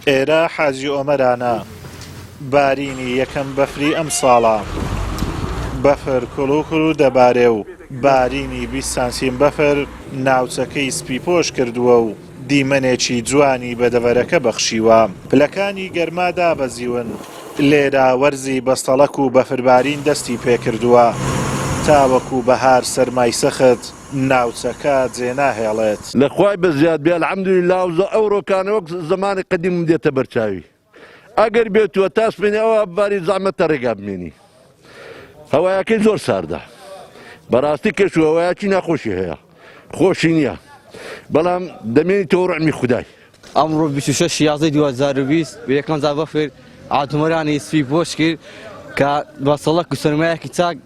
ئێرە حاجی ئۆمەرانە، بارینی یەکەم بەفری ئەمساڵە. بەفر کوڵوکوڵ دەبارێ و بارینی 20 سانتیم بەفر ناوچەکەی سپیپۆش کردووە و دیمەنێکی جوانی بە دەڤەرەکە بەخشیوە. پلەکانی گەرما دابەزیون، لێرە وەرزی بەستەڵەک و بەفربارین دەستی پێکردووە، تاوەکو بەهار سەرمای سەخت ناوچەکە جێناهێڵێت. لە خوای بەزیاد بێ الحمدللە و ئەوڕۆکانە وەک زەمانی قەدیمم دێتە بەرچاوی ئەگەر بێتوە تا سبەینێ ئەوە باری زەحمەتە ڕێگا بمێنی هەوایەکەی زۆر ساردە بەڕاستی کەش و هەوایەکی ناخۆشی هەیە خۆشی نییە بەڵام دەمێنیتەوە ڕەحمی خودای. ئەمڕۆ 26 11 2020 بە یەکەم جار بەفر عاتومەرانی سپی پۆش کرد کە بە سەڵک و سەرمایەکی چاک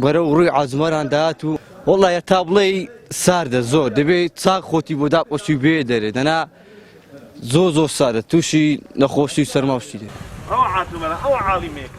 بەرەو ڕووی عازمەران داهات و وەڵا تا بڵێی ساردە زۆر دەبێ چاک خۆتی بۆ داپۆشی بێ دەرێ دەنا زۆر زۆر ساردە تووشی نەخۆشی و سەرما و شتی دێ.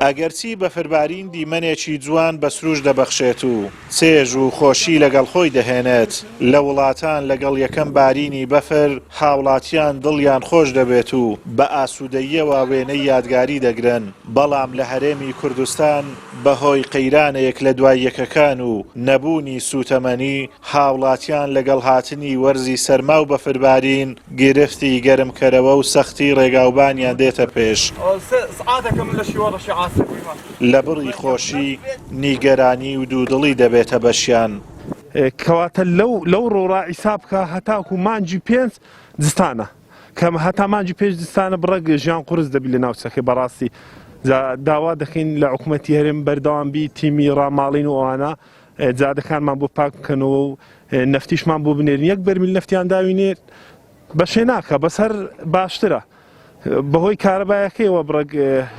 ئەگەرچی بەفربارین دیمەنێکی جوان بە سروشت دەبەخشێت و چێژ و خۆشی لەگەڵ خۆی دەهێنێت، لە وڵاتان لەگەڵ یەکەم بارینی بەفر هاوڵاتیان دڵیان خۆش دەبێت و بە ئاسوودەییەوە وێنەی یادگاری دەگرن، بەڵام لە هەرێمی کوردستان بەهۆی قەیرانە یەک لە دوای یەکەکان و نەبوونی سووتەمەنی، هاوڵاتیان لەگەڵ هاتنی وەرزی سەرما و بەفربارین گرفتی گەرمکەرەوە و سەختی ڕێگاوبانیان دێتە پێش. لە بڕی خۆشی، نیگەرانی و دوودڵی دەبێتە بەشیان. کەواتە لەو ڕۆڕا عیساب بکە هەتاکو مانگی پێنج زستانە. کە هەتا مانگی پێش زستانە بڕەک ژیان قورس دەبی لە ناوچەکەی بەڕاستی داوا دەکەین لە حکوومەتی هەرێم بەردەوام بی تیمی ڕاماڵین و ئەوانە جادەکانمان بۆ پاک بکەنەوە و نەفتیشمان بۆ بنێرن یەک بەرمیل نەفتیان داوینێ بەشێ ناکە بەس هەر باشترە بەهۆی کارەبایەکەیەوە بڕەک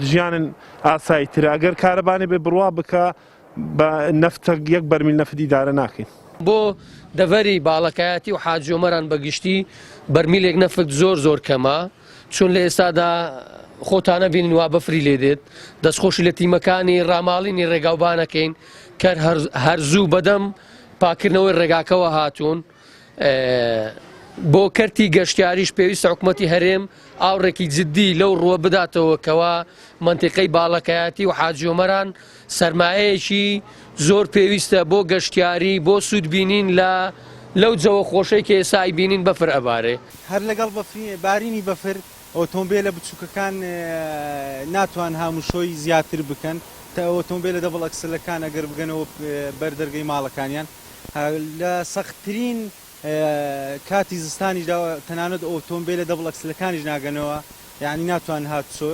ژیانن ئاسایی ترە ئەگەر کارەبانێ بێ بڕوا بکە بە نەفتە یەک بەرمیل نەفت ئیدارە ناکەین. بۆ دەڤەری باڵەکایەتی و حاجی ئۆمەران بە گشتی بەرمیلێک نەفت زۆر زۆر کەمە چون لە ئێستادا خۆتانە بینن وا بەفری لێ دێت دەستخۆشی لە تیمەکانی ڕاماڵینی ڕێگاوبانەکەین کە هەر زوو بەدەم پاکردنەوەی ڕێگاکەوە هاتوون. بۆ کەرتی گەشتیاریش پێویستە حکومەتی هەرێم ئاوڕێکی جددی لەو ڕووە بداتەوە کەوا مەنتیقەی باڵەکایەتی و حاجی ئۆمەران سەرمایەیەکی زۆر پێویستە بۆ گەشتیاری بۆ سوود بینین لە لەو جەوە خۆشەی کە ئێستا ئەیبینین بەفر ئەبارێ. هەر لەگەڵ بارینی بەفر ئۆتۆمبێلە بچووکەکان ناتوان هاموشۆی زیاتر بکەن تا ئۆتۆمبێلە دەبڵ ئەکسلەکان ئەگەر بگەنەوە بەر دەرگەی ماڵەکانیان لە سەختترین کاتی زستانیشدا تەنانەت ئۆتۆمبێلە دەبڵ ئەکسلەکانیش ناگەنەوە یانی ناتوانن هاتوچۆ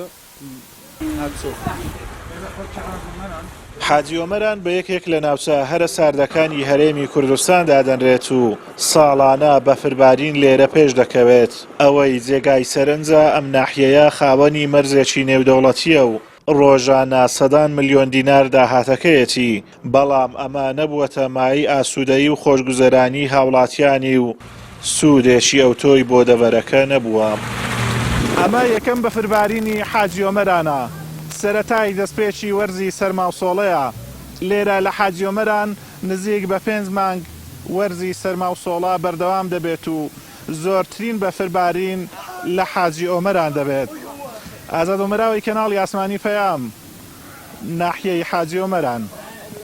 هاتوچۆ بکەن. حاجی ئۆمەران بە یەکێک لە ناوچە هەرە ساردەکانی هەرێمی کوردستان دادەنرێت و ساڵانە بەفربارین لێرە پێش دەکەوێت، ئەوەی جێگای سەرنجە ئەم ناحیەیە خاوەنی مەرزێکی نێودەوڵەتییە و ڕۆژانە سەدان ملیۆن دینار داهاتەکەیەتی، بەڵام ئەمە نەبووەتە مایەی ئاسوودەیی و خۆشگوزەرانیی هاوڵاتیانی و سوودێکی ئەوتۆی بۆ دەڤەرەکە نەبووە. ئەمە یەکەم بەفربارینی حاجی ئۆمەرانە، سەرەتای دەستپێکی وەرزی سەرماوسۆڵەیە، لێرە لە حاجی ئۆمەران نزیک بە پێنج مانگ وەرزی سەرماوسۆڵە بەردەوام دەبێت و زۆرترین بەفر بارین لە حاجی ئۆمەران دەبێت. ئازاد ئۆمەراوی کەناڵی ئاسمانی پەیام، ناحیەی حاجی ئۆمەران.